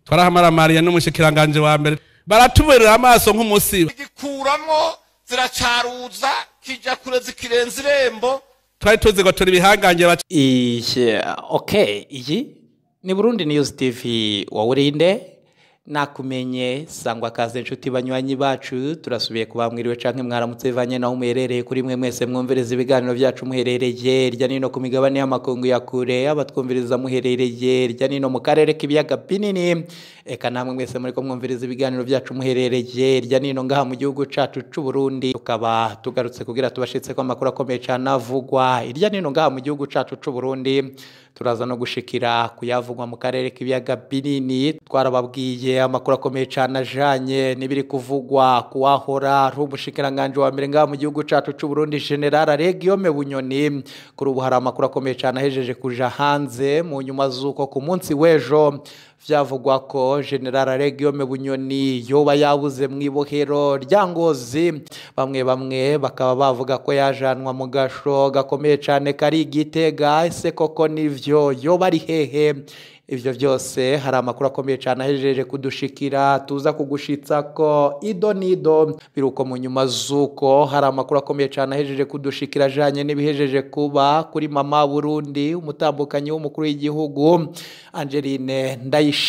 Twarahamara n'umushikiranganje wa mbere baratuberera amaso nk'umusiba. Gikuramo ziracaruza kija kure zikirenza irembo. Twari tuzi ngo turi bihangange. Okay, iyi ni Burundi News TV, wawurinde nakumenye sangwa kaze nshuti banywanyi bacu, turasubiye kubamwiriwe canke mwaramutse bivanye naho muherereye. Kuri mwe mwese mwumvereza ibiganiro byacu muherereye irya nino ku migabane y'amakungu ya kure, abatwumviriza muherereye irya nino mu karere k'ibiyaga binini, eka namwe mwese muriko mwumviriza ibiganiro byacu muherereye irya nino ngaha mu gihugu cacu c'u Burundi, tukaba tugarutse kugira tubashitse ko amakuru akomeye cane avugwa irya nino ngaha mu gihugu cacu c'u Burundi. Turaza no gushikira kuyavugwa mu karere k'ibiyaga binini. Twarababwiye amakuru akomeye cane ajanye n'ibiri kuvugwa kuwahora ari umushikiranganje wa mbere ngaha mu gihugu cacu c'u Burundi, General Guillaume Bunyoni. Kuri ubu hari amakuru akomeye cane ahejeje kuja hanze mu nyuma z'uko ku munsi w'ejo vyavugwa ko General Guillaume Bunyoni yoba yabuze mw'ibohero rya Ngozi. Bamwe bamwe bakaba bavuga ko yajanwa mu gasho gakomeye cane kari Gitega. Ese koko nivyo? Yoba ari hehe? Ivyo vyose hari amakuru akomeye cane ahejeje kudushikira, tuza kugushitsa ko ido nido. Biruko mu nyuma z'uko hari amakuru akomeye cane ahejeje kudushikira ajanye n'ibihejeje kuba kuri mama Burundi, umutambukanyi w'umukuru w'igihugu Angeline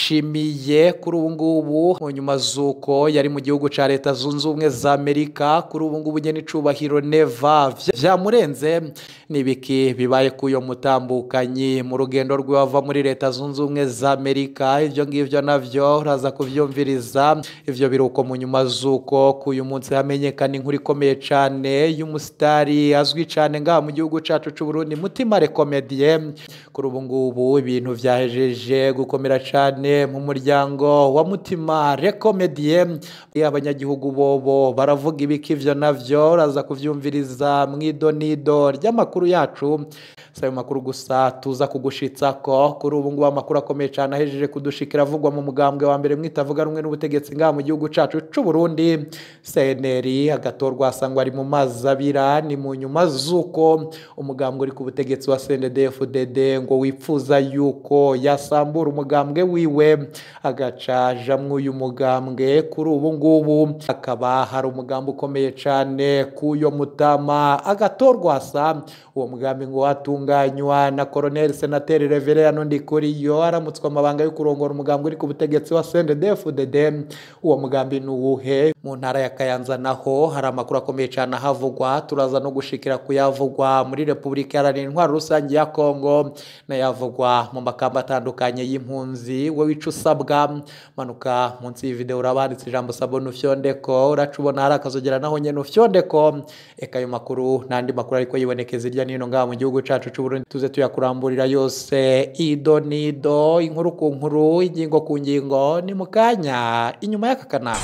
Ndayishimiye. Kuri ubu ngubu mu nyuma z'uko yari mu gihugu ca Leta Zunze Ubumwe za Amerika, kuri ubu ngubu nyene icubahiro Neva vyamurenze. Nibiki bibaye kuyo mutambukanyi mu rugendo rwe ava muri Leta Zunze Ubumwe za Amerika? Ivyo ngivyo navyo uraza kuvyumviriza. Ivyo biruko mu nyuma z'uko kuyu munsi hamenyekana inkuru ikomeye cane y'umusitari azwi cane ngaha mu gihugu cacu c'u Burundi, Mutima Comedien. Kuri ubu ngubu ibintu vyahejeje gukomera cane mu muryango wa Mutima Comedien. Abanyagihugu bobo baravuga ibiki? Ivyo navyo uraza kuvyumviriza mwido nido ry'amakuru yacu. Si ayo makuru gusa tuza kugushitsa ko kuri ubu ngubu amakuru akomeye cane ahejeje kudushikira avugwa mu mugambwe wa mbere mwitavuga rumwe n'ubutegetsi ngaha mu gihugu cacu c'u Burundi, CNL. Agatorwa asangwa ari mu mazi abira. Ni mu nyuma z'uko umugambwe uri ku butegetsi wa CNDD-FDD ngo wipfuza yuko yasambura umugambwe wiwe agaca jamwe uyu mugambwe. Kuri ubu ngubu akaba hari umugambi ukomeye cane k'uyo mutama Agatorwasa. Uwo mugambi ngo watunganywa na Colonel Senateri Reverend Ndikuriyo aramutswa amabanga yo kurongora umugambi uri ku butegetsi wa CNDD-FDD. Uwo mugambi ni uwuhe? Mu ntara ya Kayanza naho hari amakuru akomeye cane ahavugwa, turaza no gushikira kuyavugwa muri Republika Iharanira Intwaro Rusange ya Kongo n'ayavugwa mu makamba atandukanye y'impunzi. We wica usabwa, manuka munsi y'ivideo urabanditse ijambo s'abonner ufyondeko, uraca ubona hari akazogera naho nyene ufyondeko. Eka ayo makuru n'andi makuru ariko yibonekeza irya nino ngaha mu gihugu cacu c'u Burundi tuze tuyakuramburira yose ido nido, inkuru ku nkuru, ingingo ku ngingo. Ni mu kanya inyuma y'aka kanama.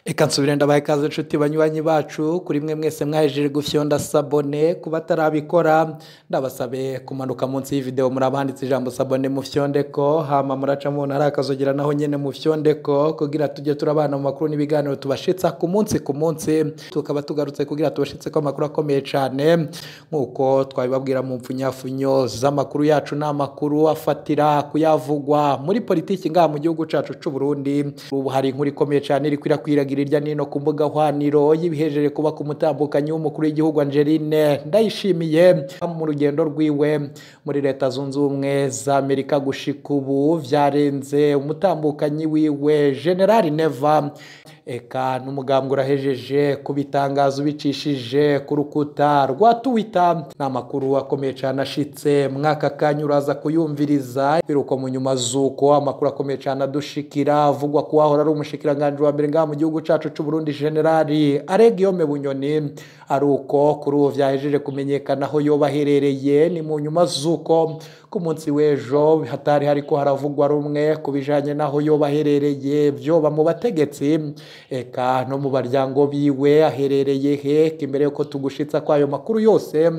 Eka nsubire ndabaye ikaze nshuti banywanyi bacu. Kuri mwe mwese mwahejeje gufyonda s'abonner, kuba batarabikora ndabasabe kumanuka munsi y'ivideo murabanditse ijambo s'abonner mufyondeko, hama muraca mubona hari akazogera naho nyene mufyondeko, kugira tujye turabana mu makuru n'ibiganiro tubashitsa ku munsi ku munsi. Tukaba tugarutse kugira tubashitse ko amakuru akomeye cane nkuko twabibabwira mu mpfunyafunyo z'amakuru yacu. N'amakuru afatira kuyavugwa muri politiki ngaha mu gihugu cacu c'u Burundi. Ubu hari inkuru ikomeye cane iri kwirakwiragira irya nino ku mbuga hwaniro y'ibihejeje kuba ku mutambukanyi w'umukuru w'igihugu Angeline Ndayishimiye mu rugendo rwiwe muri Leta Zunze Ubumwe za Amerika. Gushika ubu vyarenze umutambukanyi wiwe General Neva, eka n'umugambwe urahejeje kubitangaza ubicishije ku rukuta rwa Twitter. Ni amakuru akomeye cane ashitse mwaka kanya, uraza kuyumviriza. Biruko mu nyuma z'uko amakuru akomeye cane adushikira avugwa ko wahora ari umushikiranganje wa mbere ngaha mu gihugu cacu c'u Burundi, General Guillaume Bunyoni, ari uko kuri ubu vyahejeje kumenyekana aho yoba aherereye. Ni mu nyuma z'uko ku munsi w'ejo hatari hariko haravugwa rumwe ku bijanye n'aho yoba aherereye, vyoba mu bategetsi eka no mu baryango biwe. Aherereye he? Imbere yuko tugushitsa kwayo makuru yose,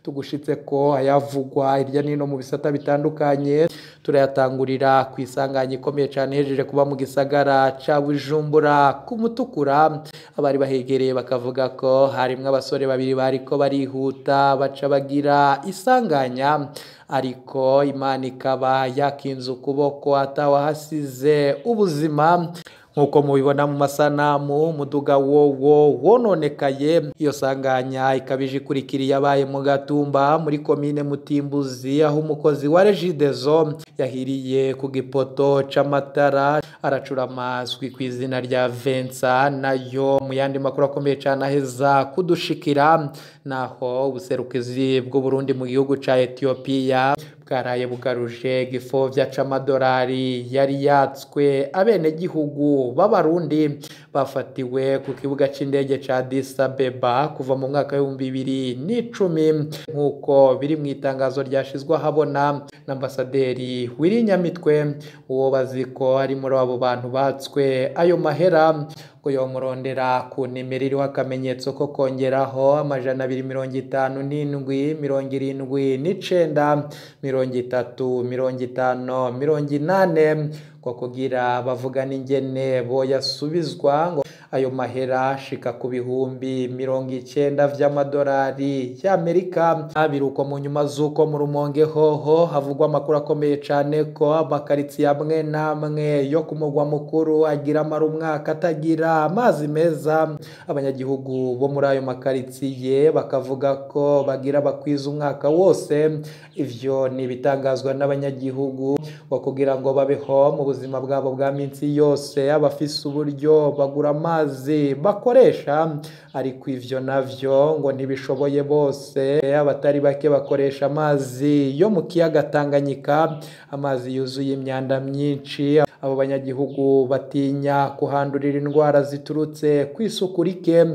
tugushitse ko ayavugwa hirya nino mu bisata bitandukanye, Turayatangurira ku isanganya ikomeye cyane ihejeje kuba mu gisagara ca Bujumbura ku Mutukura. Abari bahegereye bakavuga ko harimwo abasore babiri bariko barihuta baca bagira isanganya, ariko Imana ikaba yakinze ukuboko atawahasize ubuzima. Nkuko mubibona mu masanamu, umuduga wowo wononekaye. Iyo sanganya ikabije ikurikira yabaye mu Gatumba muri komine Mutimbuzi, aho umukozi wa Regideso yahiriye ku gipoto c'amatara aracura amazwi ku izina rya Vensa. Nayo mu yandi makuru akomeye cane aheza kudushikira, naho ubuserukizi bw'u Burundi mu gihugu ca Ethiopia bwaraye bugaruje igifovya c'amadolari yari yatswe abenegihugu b'Abarundi bafatiwe ku kibuga c'indege ca Addis Abeba kuva mu mwaka w'2010, nk'uko biri mu itangazo ryashizwe ahabona na ambasaderi Wirinyamitwe. Uwo bazi ko ari muri abo bantu batswe ayo mahera, ngo yomurondera ku nimero iriho akamenyetso ko kongeraho 257 79 30 50 80, ngo kugira bavugane ingene boyasubizwa, ngo ayo mahera ashika ku 90,000 vy'amadolari y'Amerika. Biruko mu nyuma z'uko mu Rumonge hoho havugwa amakuru akomeye cane ko amakaritsiye amwe n'amwe yo ku mugwa mukuru agira amara umwaka atagira amazi meza. Abanyagihugu bo muri ayo makaritsiye bakavuga ko bagira bakwiza umwaka wose. Ivyo ni ibitangazwa n'abanyagihugu ngo kugira ngo babeho mu buzima bwabo bwa minsi yose, abafise uburyo bagura amazi bakoresha, ariko ivyo navyo ngo ntibishoboye bose. Abatari bake bakoresha amazi yo mu kiyaga Tanganyika, amazi yuzuye imyanda myinshi. Abo banyagihugu batinya kuhandurira indwara ziturutse ku isuku rike.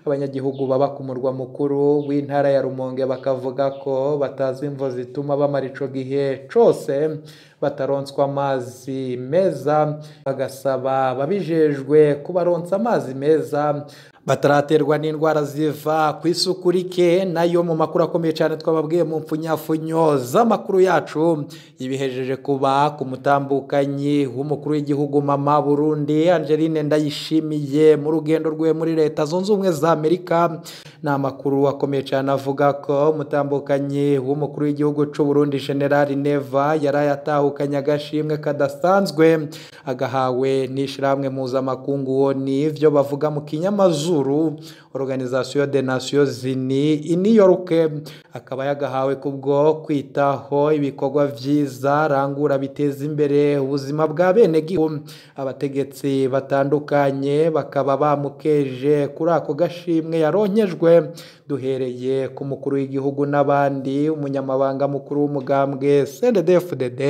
Abanyagihugu baba ku murwa mukuru w'intara ya Rumonge bakavuga ko batazi imvo zituma bamara ico gihe cose bataronswa amazi meza, bagasaba babijejwe kubaronsa amazi meza bataraterwa n'indwara ziva ku isuku rike. Nayo mu makuru akomeye cyane twababwiye mu mfunyafunyo z'amakuru yacu, ibihejeje kuba ku mutambukanyi w'umukuru w'igihugu Mama Burundi Angeline Ndayishimiye mu rugendo rwe muri Leta Zunze Ubumwe za Amerika. Ni amakuru akomeye cyane avuga ko umutambukanyi w'umukuru w'igihugu c'u Burundi General Neva yaraye atahukanye agashimwe kadasanzwe agahawe n'ishirahamwe mpuzamakungu ONU, ivyo bavuga mu kinyamazuru Organisation des Nations Unies i New York. Akaba yagahawe kubwo kwitaho ibikorwa vyiza rangura biteza imbere ubuzima bwa bene gihugu. Abategetsi batandukanye bakaba bamukeje kuri ako gashimwe yaronkejwe, duhereye ku mukuru w'igihugu n'abandi, umunyamabanga mukuru w'umugambwe CNDD-FDD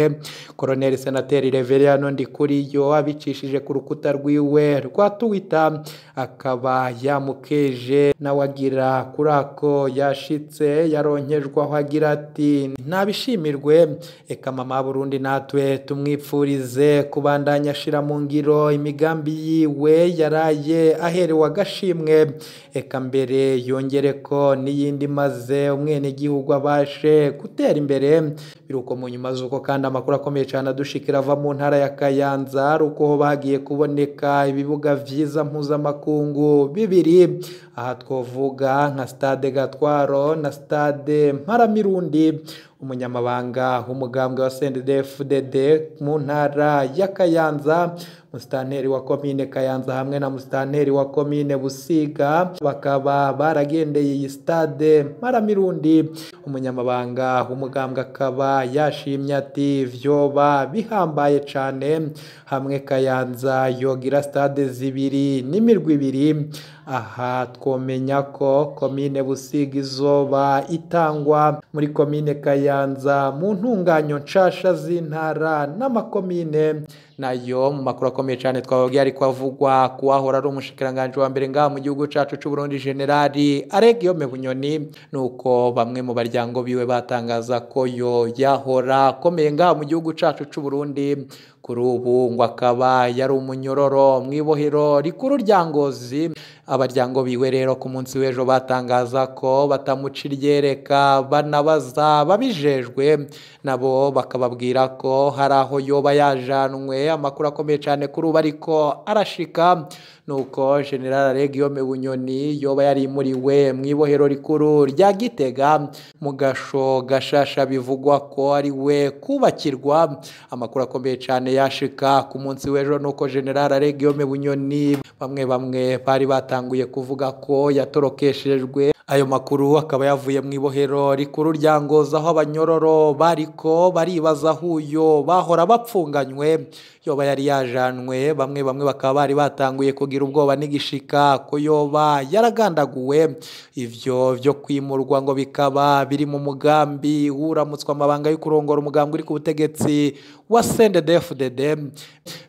Colonel Senateri Reverien Ndikuriyo abicishije ku rukuta rwiwe rwa Twitter, akaba yamukeje nawe agira kuri ako yashitse yaronkejwe, aho agira ati ntabishimirwe, eka mama Burundi natwe tumwipfurize kubandanya ashira mu ngiro imigambi yiwe yaraye aherewe agashimwe, eka mbere yongere ko n'iyindi maze umwenegihugu abashe gutera imbere. Biruko mu nyuma z'uko kandi amakuru akomeye cyane adushikira ava mu ntara ya Kayanza, uko bagiye kuboneka ibibuga vyiza mpuzamakungu bibiri, aha twovuga nka Stade Gatwaro na Stade Mparamirundi. Umunyamabanga w'umugambwe wa CNDD-FDD mu ntara ya Kayanza, musitanteri wa komine Kayanza hamwe na musitanteri wa komine Busiga bakaba baragendeye iyi stade Mparamirundi. Umunyamabanga w'umugambwe akaba yashimye ati vyoba bihambaye cane hamwe Kayanza yogira stade zibiri n'imirwi ibiri. Aha twomenya ko komine Busiga izoba itangwa muri komine Kayanza mu ntunganyo nshasha z'intara n'amakomine. Nayo mu makuru akomeye cyane twababwiye ariko avugwa kuwahora ari umushikiranganje wa mbere ngaha mu gihugu cacu c'u Burundi General Aregiyome Bunyoni, nuko bamwe mu baryango biwe batangaza ko yo yahora akomeye ngaha mu gihugu cacu c'u Burundi, kuri ubu ngo akaba yari umunyororo mw'ibohero rikuru rya Ngozi. Abaryango biwe rero ku munsi w'ejo batangaza ko batamuca iryereka, banabaza babijejwe nabo bakababwira ko hari aho yoba yajanwe. Amakuru akomeye cyane kuri ubu ariko arashika nuko General Guillaume Bunyoni yoba yarimuriwe mu ibohero rikuru rya Gitega mu gasho gashasha, bivugwa ko ari we kubakirwa. Amakuru akomeye cyane yashika ku munsi w'ejo nuko General Guillaume Bunyoni bamwe bari batanguye kuvuga ko yatorokeshejwe. Ayo makuru akaba yavuye mu ibohero rikuru rya Ngozi, aho abanyororo bariko baribaza huyo bahora bapfunganywe yoba yari yajanwe. Bamwe bakaba bari batanguye kugira ubwoba n'igishika ko yoba yaragandaguwe. Ivyo vyo kwimurwa ngo bikaba biri mu mugambi wuramutswa amabanga yo kurongora umugambi uri ku butegetsi wa CNDD-FDD.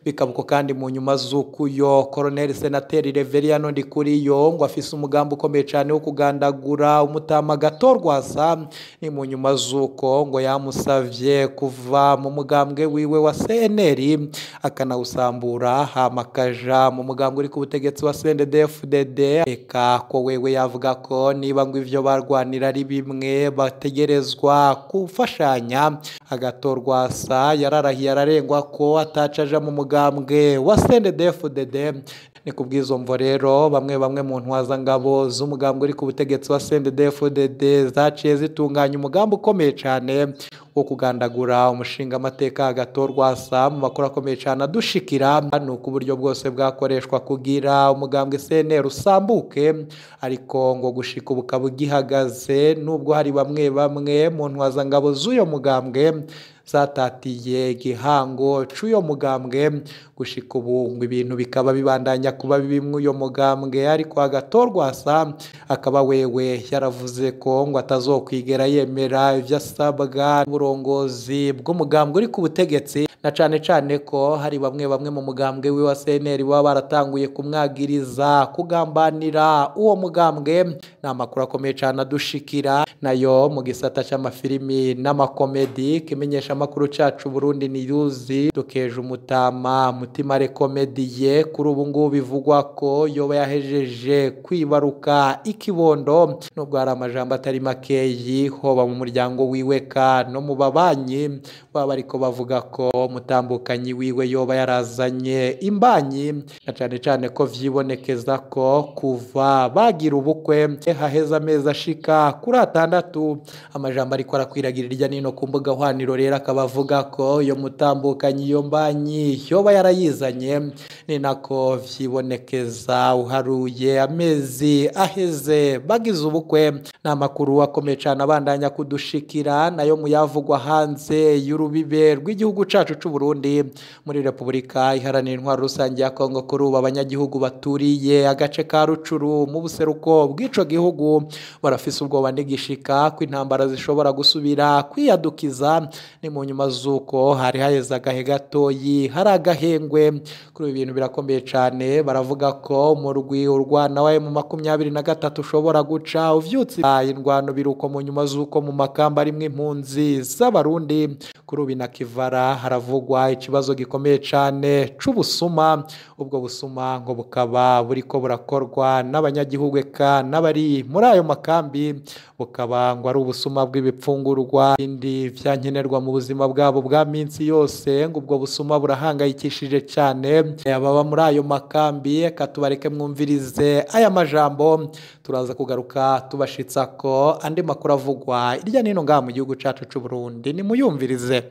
Bikabuko kandi mu nyuma z'ukuyo Colonel Senateri Reveriyano Ndikuriyo ngo afise umugambi ukomeye cyane wo kugandagura umutama Gatorwasa. Ni mu nyuma z'uko ngo yamusavye kuva mu mugambwe wiwe wa CNL akanawusambura, hamakaja mu mugambwe uri ku butegetsi wa CNDD-FDD. Eka ko wewe yavuga ko niba ngo ivyo barwanira ari bimwe bategerezwa gufashanya. Agatorwasa yararahiye ararengwa ko atacaja mu mugambwe wa CNDD-FDD. Ni kubwizo mvo rero bamwe mu ntwazangabo z'umugambwe uri ku butegetsi wa CNDD-FDD zaciye zitunganya umugambi ukomeye cyane wo kugandagura umushinga amateka Agatorwasa. Mu makuru akomeye cyane adushikira nuko uburyo bwose bwakoreshwa kugira umugambwe CNL usambuke, ariko ngo gushika ubu ukaba ugihagaze, nubwo hari bamwe mu ntwazangabo z'uyo mugambwe zatatiye igihango c'uyo mugambwe. Gushika ubu ngo ibintu bikaba bibandanya kuba bimwe uyo mugambwe, ariko Agatorwasa akaba wewe yaravuze ko ngo atazokwigera yemera ivyo asabwa uburongozi bw'umugambwe uri ku butegetsi, na cane cane ko hari bamwe mu mugambwe wiwe wa CNL baba baratanguye kumwagiriza kugambanira uwo mugambwe. Ni amakuru akomeye cane adushikira nayo mu gisata c'amafilimi n'amakomedi. Kimenyesha amakuru cacu Burundi News dukeje umutama Mutima Rekomediye kuri ubu ngubu bivugwa ko yoba yahejeje kwibaruka ikibondo, nubwo hari amajambo atari makeyi hoba mu muryango wiwe ka no mu babanyi baba bariko bavuga ko umutambukanyi wiwe yoba yarazanye imbanyi, na cane cane ko vyibonekeza ko kuva bagira ubukwe haheze amezi ashika kuri 6. Amajambo ariko arakwiragira irya nino ku mbuga hwaniro rero akaba avuga ko iyo mutambukanyi iyo mbanyi yoba yarayizanye. Ni nako vyibonekeza uharuye amezi aheze bagize ubukwe. Ni amakuru akomeye cane abandanya kudushikira nayo muyavugwa hanze y'urubibe rw'igihugu cacu c'u Burundi muri Repubulika Iharanira Intwaro Rusange ya Kongo. Kuri ubu abanyagihugu baturiye agace ka Rucuru mu buseruko bw'ico gihugu barafise ubwoba n'igishika ko intambara zishobora gusubira kwiyadukiza. Ni mu nyuma z'uko hari haheze agahe gatoyi hari agahengwe. Kuri ibi bintu birakomeye cane, baravuga ko umurwi urwana wa M23 ushobora guca uvyutse indwano biruko mu nyuma z'uko mu makamba arimwe impunzi z'abarundi. Kuri ubu na Kivara haravugwa ikibazo gikomeye cane c'ubusuma. Ubwo busuma ngo bukaba buriko burakorwa n'abanyagihugu eka n'abari muri ayo makambi, bukaba ngo ari ubusuma bw'ibipfungurwa bindi vyankenerwa mu buzima bwabo bwa minsi yose. Ngo ubwo busuma burahangayikishije cyane ababa muri ayo makambi. Eka tubareke mwumvirize aya majambo, turaza kugaruka tubashitsa ko andi makuru avugwa irya nino ngaha mu gihugu cacu c'u Burundi. Nimuyumvirize.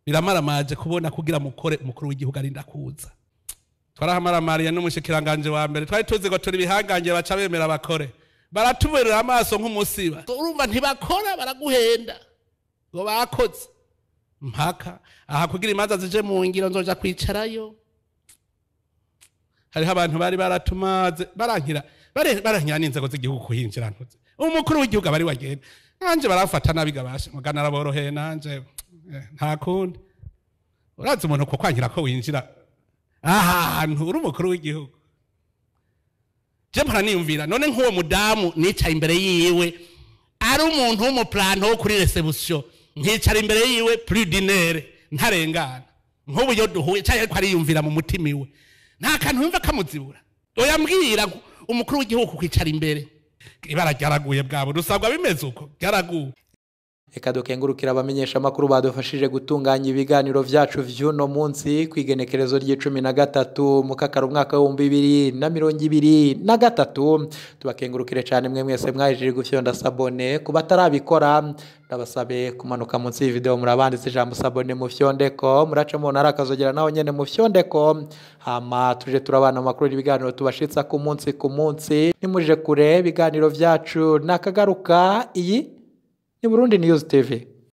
Biramaramaje kubona kugira mukore umukuru w'igihugu arinda kuza. Twarahamara n'umushikiranganje wa mbere, twari tuzi ngo turi bihangange baca bemera bakore, baratuberera amaso nk'umusiba. Urumva ntibakora, baraguhenda ngo bakoze mpaka aha kugira imanza zije mu ngiro nzoja kwicarayo. Hariho abantu bari baratumaze barankira n'inzego z'igihugu kuhinjira ntuze umukuru w'igihugu abari wagenda nanje barafata nabi gabashe mugana araboroheye nanje nta kundi. Urazi umuntu ko kwankira ko winjira ahantu uri umukuru w'igihugu. Je mpora niyumvira none nk'uwo mudamu nicaye imbere yiwe ari umuntu w'umuplanto wo kuri reception, nkicara imbere yiwe plus d'une ntarengana, nk'ubu yo duhuye cyangwa ariko ariyumvira mu mutima iwe nta kantu yumva kamuzibura. Oya mbwira Umukuru w'igihugu kwicara imbere, ibara ryaraguye bwabo rusabwa bimeze uko ryaraguye. Reka dukengurukira abamenyesha amakuru badufashije gutunganya ibiganiro vyacu vy'uno munsi ku igenekerezo ry'icumi na gatatu mukakara umwaka w'2023. Tubakengurukire cyane mwe mwese mwahejeje gufyonda s'abonner. Ku batarabikora, ndabasabe kumanuka munsi y'ivideo, murabanditse ijambo "s'abonner", mu fyondeko muraca mu ntara akazogera naho nyene mu fyondeko, hama tuje turabana amakuru y'ibiganiro tubashitsa ku munsi ku munsi. Nimuje kure, ibiganiro vyacu nakagaruka. Iyi ni Burundi News TV.